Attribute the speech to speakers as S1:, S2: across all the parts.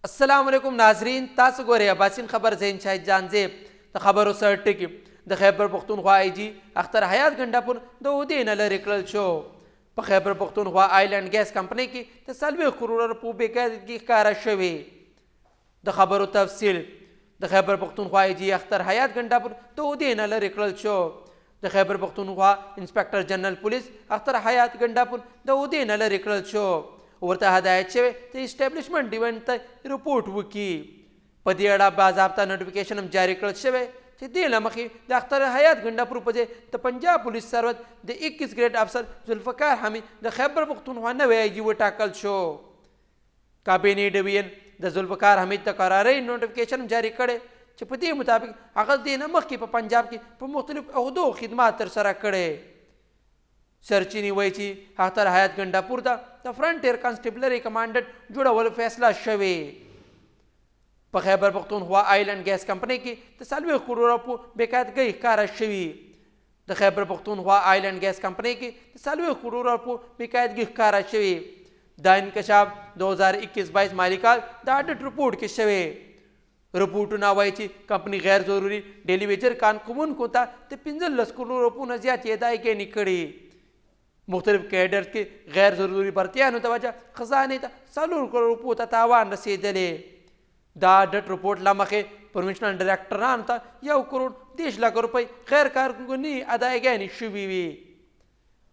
S1: السلام علیکم ناظرین، تاسو ګورئ اباسین خبر. زین شاهد جان زیب. د خبرو سر ټکی: د خیبر پښتونخوا آی جي اختر حیات ګنډاپور د عہدې نه لرې کړل شو. په خیبر پښتونخوا آیل اینډ ګیس کمپنۍ کې د 40 کروړه روپو بېقاعدګي ښکاره شوې. د خبرو تفصیل: د خیبر پښتونخوا آی جي اختر حیات ګنډاپور د عہدې نه لرې کړل شو. د خیبر پښتونخوا انسپکټر جنرل پولیس اختر حیات ګنډاپور د عہدې نه لرې کړل شو. ورته هدایت شوی چې اسټابلیشمنټ ډیوین ته رپورټ وکړي. په دې اړه باضابطه نوټیفیکیشن هم جاري کړل شوی چې دې له مخې د اختر حیات ګنډاپور په ځای د پنجاب پولیس سروت د 21 ګریډ افسر ذوالفقار حمید د خیبر پښتونخوا نوی آی جي وټاکل شو. کابینې ډویژن د ذوالفقار حمید د قرارۍ نوټیفیکیشن جاري کړی چې په دې مطابق هغه دې نه مخکې په پنجاب کې په مختلفو عہدو خدمات ترسره کړي. سرچینې وایي چې اختر حیات ګنډاپور ته د فرنټیر کانسټیبلري کمانډنټ جوړولو فیصله شوې. په خیبر پښتونخوا آیل اینډ ګیس کمپنۍ کې د 40 کروړو روپو بېقاعدګۍ ښکاره شوي. د خیبر پښتونخوا آیل اینډ ګیس کمپنۍ کې د 40 کروړو روپو بېقاعدګي ښکاره شوې. دا انکشاف 2021-22 مالي کال د آډټ رپورټ کې شوی. رپورټونه وایي چې کمپنۍ غیر ضروري ډیلی ویجر کارکوونکو ته د 15 کروړو روپو نه زیاتې ادایګانې کړي. مختلف کیډرز کې غیر ضروري برتیانو د وجه خزانې ته 4 کروړ روپو ته تاوان رسېدلی. د آډټ رپورټ له مخې پروینشنل ډایرکټرانو ته 1 کروړ 30 لک روپۍ غیر قانوني ادایګانې شوې وي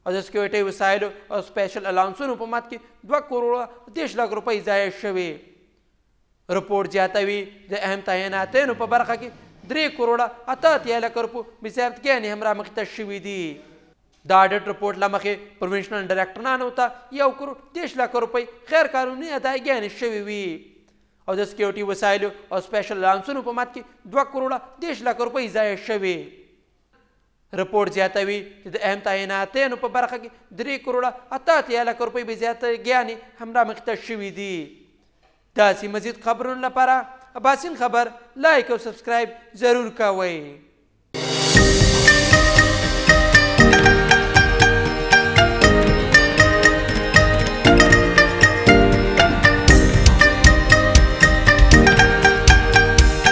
S1: او د سکیورټي وسایلو او سپیشل الاونسونو په مد کې 2 کروړ 30 لک روپۍ ضایع شوې. رپورټ زیاتوي، د اهم تعیناتینو په برخه کې 3 کروړ 88 لک روپو بې هم رامخته شوې دي. د آډټ رپورټ له مخې پروینشنل ډایرکټرانو ته 1 کروړ 30 لک روپۍ غیر قانوني ادایګانې شوې وي او د سکیورټي وسایلو او سپیشل الاونسونو په مد کې 2 کروړ 30 لک روپۍ ضایع شوې. رپورټ زیاتوي چې د اهم تعیناتینو په برخه کې 3 کروړ 88 لک روپۍ بې زیاتګیانې هم رامخته شوې دي. داسې مزید خبرونو لپاره اباسین خبر لایک او سبسکرایب ضرور کوئ.